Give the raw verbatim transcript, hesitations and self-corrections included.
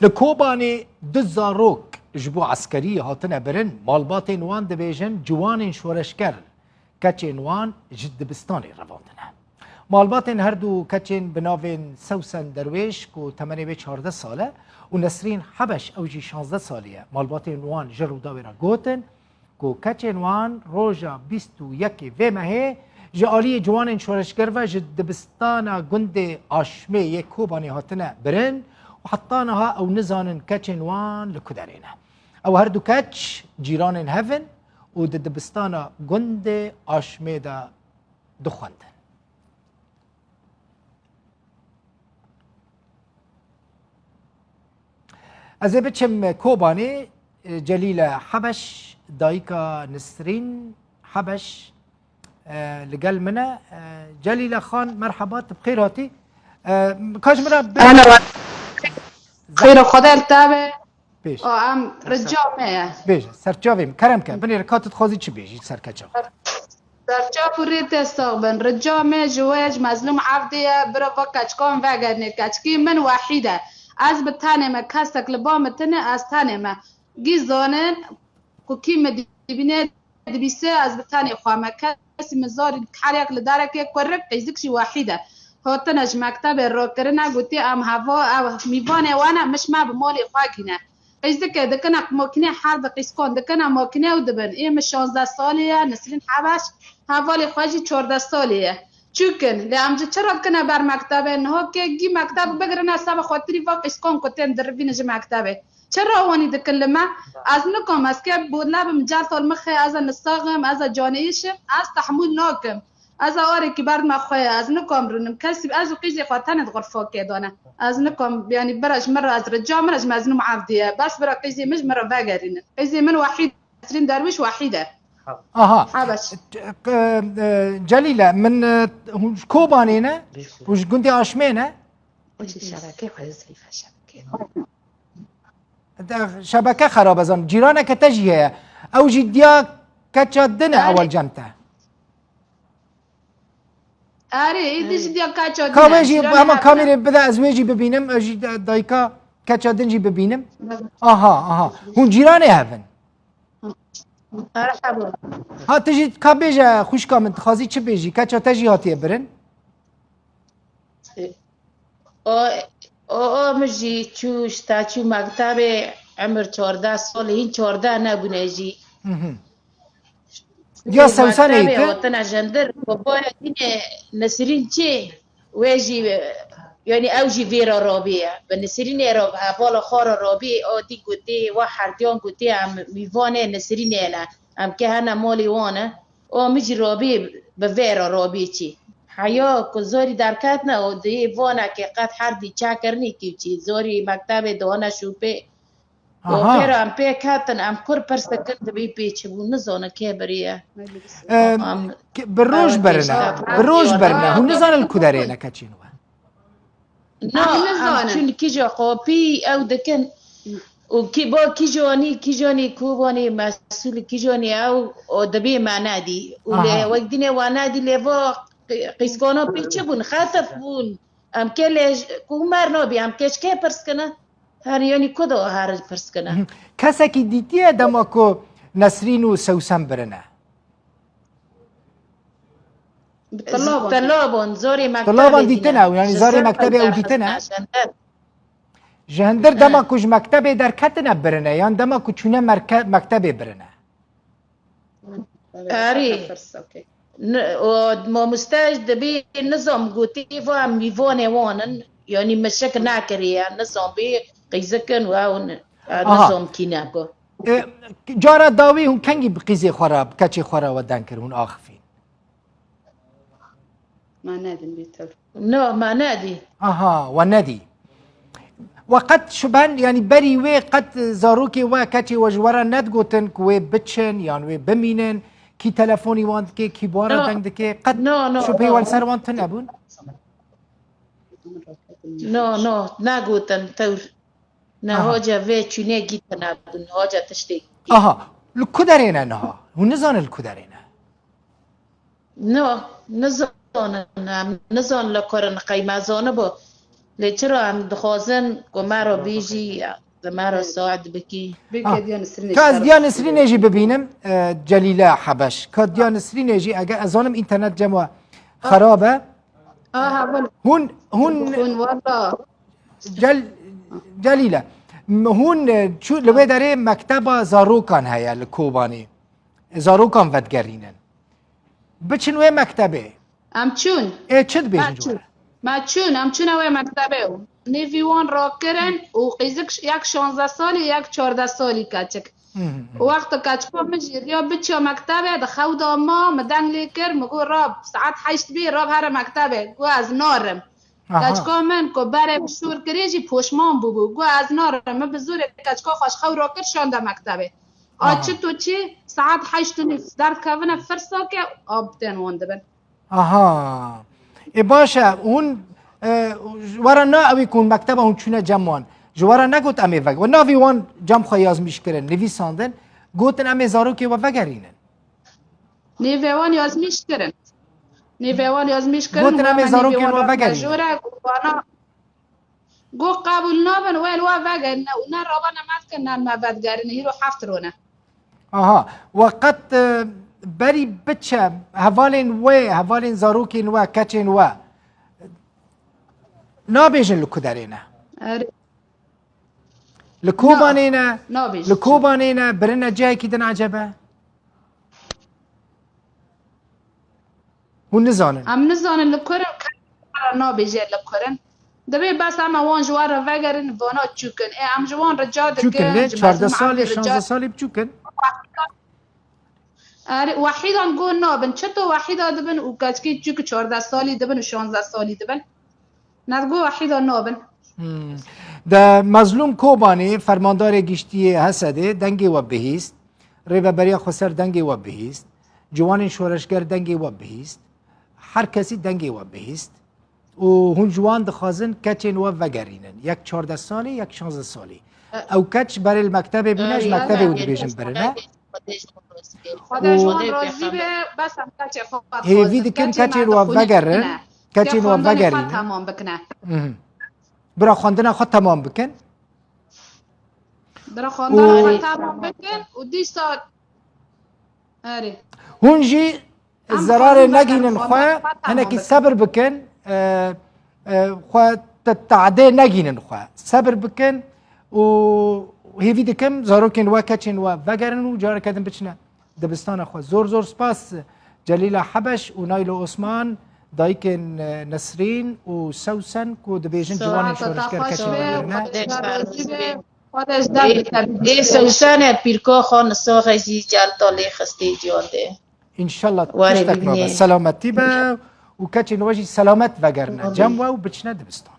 Li Kobanê du zarok ji bo eskerî hatine birin, malbatên wan dibêjin ciwanên şoreşger keçên wan ji dibistanê revandine. Malbatên her du keçên bi navên Sewsen Derwêş ku temenê wê çardeh sal e û Nesrîn Hebeş ew jî şazdeh salî ye, malbatên wan ji Rûdawê re gotin, ku keçên wan roja bîst û yekê vê mehê ji aliyê ciwanên şoreşger ve ji dibistana gundê Aşmê yê Kobanê hatine birin û heta niha ew nizanin keçên wan li ku derê ne. Ew her du keç cîranên hev in û di dibistana gundê Aşmê de dixwendin. Ez ê biçim Kobanê, e, Celîle Hebeş, dayika Nisrîn Hebeş, e, li gel min e. E, Celîle Xan, merheba, tu bi xêr hatî. E, ka ji min re bi- Ana wa xêr û xwedê li te be. Bêje. O, em rica me ye. Bêje, serçavê min, kerem ke, binêre ka tu dixwazî çi bêjî ser keça xwe? Serçav û rê te sax bin. Rica me ji we ji Mezlûm Evdê ye, bira va keçikan vegerîne. Keçikê min wehîd e. Ez bi tenê me, kesek li ba min tune, ez tenê me. Gî zanin ku kî min dibîne, dibîse, ez bi tenê xwe me. Kesî min zarî, her yek li derekê kurik, qîzik jî wehîd e. Hatine ji mektebê rakirine, gotiye em heva, ev mîvanê we ne, mij me bi malê xwe gîne. Qîzike dikine makînê, her bi qîzkan dikine makînê û dibin. Ê min şazdeh salî ye, Nisrîn Hebeş, hevalê xwe jî çardeh salî ye. Çûkin, lê em ji çi re dikine ber mektebê? Niha kê gî mekteb bigirine seba xwe tirî va qîzkan ku tên dirivîne ji mektebê. Çi rawanî dikin li me? Ez nikom, ez kê bole bim, certal mixê, ez e nisaxim, ez e caneyişim, ez tehmûl nakim. Ez a arekî berdime xwe ye, ez nikom rinim. Kesî, ez û qîzê xwe tenê di xurfokê de ne. Ez nikom, yanî bira ji min re, ez rica min re ji Mezlûm Evdî ye. Bes bira qîzê min ji min re vegerînin. Qîzê min wehîd, Nesrîn Derwîş wehîd e. Aha. Hebeş. E, e, Celîle, min, e, hûn ji Kobanê ne? Hûn ji gundê Aşmê ne? Şebeke xwe zeyfe şebeke. De, şebeke xerab e zan. Cîraneke te jî heye. Ew jî diya keça din e. Erê. Ewel cem te. Erê, êdî jî diya keça din e. Ka wê jî hema kamerê bide, ez wê jî bibînim, ez jî da-, dayika keça din jî bibînim. Aha, aha. Hûn cîranê hev in? Merhaba. Ha, tu jî ka bêje, xwişka min, dixwazî çi bêjî? Keça te jî hatiye birin? E, o, o, o min jî çû, ji ta çû mektebê, emir çardeh salî, hîn çardeh nebûne jî. Hı hı. Ya Sewsenê mektebê te? Hatine jindir, babaya dîne Nesrîn çê, wê jî, yanî ew jî vê re rabî ye. Bi Nesrînê re, hevala xwe re rabî, o dî gotê, wa herdiyan gotê, em mîvanê Nesrînê ne. Em kê hene malê wan e. O min jî rabî, bi vê re rabî çî. Heya ku zorî derketine, o dê vanekê qet herdî çekirinî kî çî. Zorî mektebê dane şûpê. Aha. Pêra em pêk hatin, em kur pirs dikin, dibî pê çi bû, nizane kê biriye. Em, em, ke-, bi roj ew berine, tişta bi roj berine. Hûn nizanin li ku derê ne keçên we? Na, em nizanin. Em çûn kîja qopî ew dikin. Û kî, bo kîjanî, kîjanî Kobanê, mesûl kîjanî ew, o dibê me nedî. Û lê wek dînê we nedî, lê va qî-, qîskana pê çi bûn? Xetef bûn. Em kê lê j-, ku mer nabî, em kê ji kê pirs kine? Her yanî ku da her pirs kine? Hı hı. Kesekî dîtiye dema ku Nesrîn û Sewsen birine? Bi tilaban. Tilaban, zorê mektebê Tilaban dîtine, dîtine. Ew, yanî Ji zarê ser mektebê ew derxistine, dîtine? Ji hindir. Ji hindir dema ku ji mektebê derketine birine, yan dema ku çûne merke-, mektebê birine? Erê. Ni-, o mamoste dibî nizam gotî va em mîvanê wan in, yanî mişik nekiriye, nizam bî qîzikin û ew n-, e, Aha. Nizam kîne ku. E, cara dawî hûn kengî bi qîzê xwe re, bi keçê xwe re we deng kir, hûn axifîn? Ma nedin bîtir. No, ma nedî. Aha, we nedî. We qet şuben, yanî berî wê qet zarokê we, keçê we ji we re nedigotin ku wê biçin yan wê bimînin, kî telefonî wan dike, kî bi wan re No. deng dike, qet No, no, şubhê no. we li ser wan tune bûn? No, no, negotin, tewr. Ne, Aha. Hoca vê çûnê gî tune bûn, hoca tiştê. Aha, li ku derê ne niha? Hûn nizanin li ku derê ne? No, nizanin, em nizanin li ku in, qey me zanibû. Lê çira em dixwazin ku me re bêjî, li me re saet bikî. Bê ka diya Nisrînê Ka ez diya Nisrînê jî bibînim, e, Celîle Hebeş. Ka diya Nisrînê jî, ege ez zanim înternet cem we xerab e. Aha, bol. Hûn, hûn, Hûn wala. Cel, Celîle, m- hûn, e, çû li wê derê mekteba zarokan heye li Kobanê. Zarokan vedigerînin. Biçin wê mektebê. Em çûn. Ê çi dibêjin ji we re? Me çûn, em çûne wê mektebê û nêvî wan rakirin û qîzik yek şanzdeh salî, yek çardeh salî keçik. Û wexta keçika min jî riya biçiya mektebê, di xew de ma, min deng lê kir, min got, Rab, saet heşt bî, Rab here mektebê. Got, ez narim. Aha. Keçika min ku berê min şûr kirî jî poşman bûbû. Got, ez narim, min bi zorê keçika xwe ji xew rakir, şande mektebê. A Aha. çi to çi, saet heşt û nîv derdikevine firsake, a bi tên wan dibin. Aha. Ê baş e, hûn, e, ji we re na ewî ku hûn mekteba hûn çûne cem wan. Ji we re negot em ê veg. We navî wan cem xwe yazmîş kirin, nivîsandin. Gotin em ê zarokê we vegerînin. Nêvê wan yazmîş kirin. Nêvê wan yazmîş kirin. Gotin em ê zarokên we vegerînin. Jore wana. Got qebûl nabin, wê li we vegerine û ne rawene me dikin, ne me vedigerine. Hîro heft rone. Aha. We qet, e, berî biçe hevalên wê, hevalên zarokên we, keçên we nabêjin li ku derê ne? Erê. Li Kobanê ne? Nabêjin. Li Kobanê ne? Birine cihekî din ecebe? Hûn nizanin. Em nizanin li ku in, kes nabêje li ku in. Dibê bes em wan ji wan re vegerin, vana çûk in. Ê, em ji wan rica dikin. Çûk in lê çardeh salî, şanzdeh salî biçûk in. Erê, wehîdan got nabin. Çito wehîda dibin û keçkê çûk çardeh salî dibin û şanzdeh salî dibin. Ned got wehîdan nabin. Hmm. De Mezlûm Kobanê, fermandarê giştî yê Hesedê, dengê we bihîst. Rêveberiya Xweser dengê we bihîst. Ciwanên şoreşger dengê we bihîst. Her kesî dengê we bihîst. Û hûn ji wan dixwazin keçên we vegerînin. Yek çardeh salî, yek şanzdeh salî. Ew keç berê li mektebê bûne, ji mektebê û dibêjin birine. Xwedê ji wan razî be, bes em keçê xwe hêvî dikin, keçên we vegerin, keçên we vegerînin. Tamam bikine. Mhm. Bira xwendina xwe temam bikin. Bira xwendina xwe temam bikin û dîsa, erê. Hûn jî zerarê negînin xwe, hinekî sebir bikin, e, e, xwe te-, tehdê negînin xwe. Sebir bikin û hêvî dikim zarokên we, keçên we vegerin û careke din biçine dibistana xwe. Zor zor spas Celîla Hebeş û Naylo Osman, dayikên, e, Nesrîn û Sewsen ku dibêjin ciwanên şoreşger keçên we vegerine. Ê Sewsene pîrka xwe nisaxe jî cel talê xistê ciwan de. Înşallah tiştek nabe. Selametî be û keçên we jî selamet vegerine cem we û biçine dibistan.